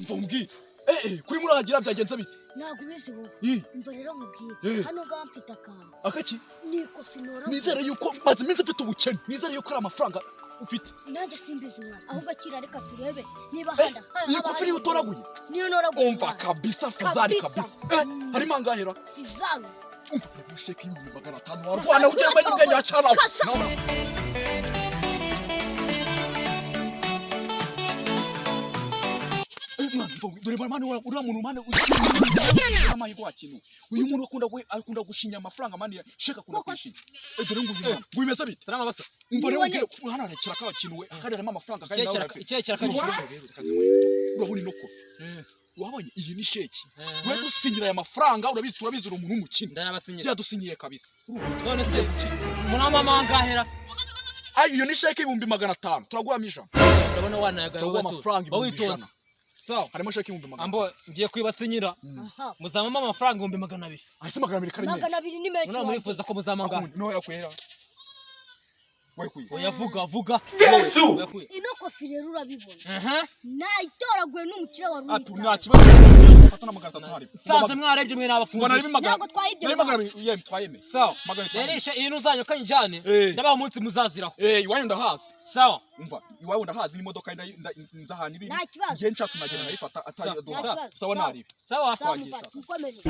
Mva umbwire. Kuri muragira byagenze bite? Ntabwo ubizi wowe. Ih, Umva rero nkubwire. Hano ngaha mfite akantu. Akaki? Ni ikofi noraguye. Nizere yuko maze iminsi mfite ubukene. Nizere yuko ari amafaranga ufite. Nanjye simbizi mwana, ahubwo akira, reka turebe niba Eh, handa iyi kofi niyo utoraguye? Niyo noraguye. Umva kabisa fizari Kabisa. kabisa. Harimo angahera? Fizari. Umva, reba sheke y'500,000 warwana ugira ngo ubwenge wacana. Kasa. Mwana, mva, dore mwana uriya muntu mwana amahirwe wakintu. Uyu muntu akunda akunda gushinya amafaranga mani sheka akunda Koko. kwishinya. Dore nguyu mwana. Ngo bimeze bite? Salama basa. Umva rero Nibone. ubwire hano harekera ka kintu we. Kandi harimo amafaranga kandi nawe urayafite. Icyayi kirakanyije. Urabona ino kofi? Wabonye iyi ni sheki. We dusinyira aya mafaranga, urabizi, urabizi uri umuntu w'umukene. Ndayabasinyira. Yadusinyiye kabisa. Urumva? None se murama angahera? Ay, iyo ni sheki 500,000 turaguhamo 100. Ndabona wanayagaye. Turaguha amafaranga Witonze. 100,000. Sawa. Harimo sheki 500,000. Ambo ngiye kuyibasinyira. Aha. Muzamama amafaranga 200,000. Ahise 200 kari menshi. 200 ni menshi. None Wanjye. murifuza ko muzama angahe? No yakwera. Wekuye. Oya vuga vuga. Yesu! Oya. Ino kofi rero urabibona, Aha. nayitoraguye n'umukire wari Atu uyitaye. nta kibazo. Fata na 300 hari. Sanze mwarebye mwe Ngo n'abafunzi. nari magana. Ntabwo twayibye. Nari 200 yem twayeme. Sawa. 200. Rero ishe iyi ntuzanyo kanyijane. Ndabaha umunsi muzaziraho. Iwanyu ndahazi. Sawa. Umva, iwawe ndahazi n'imodoka nzahana ibiri. Nta kibazo. Ngiye nshatse nagenda nkayifata atari Sawa. aduha. Nta kibazo. Sawa naribi. Sawa. Sawa Twagiye, muvandi, shaka. mukomereze.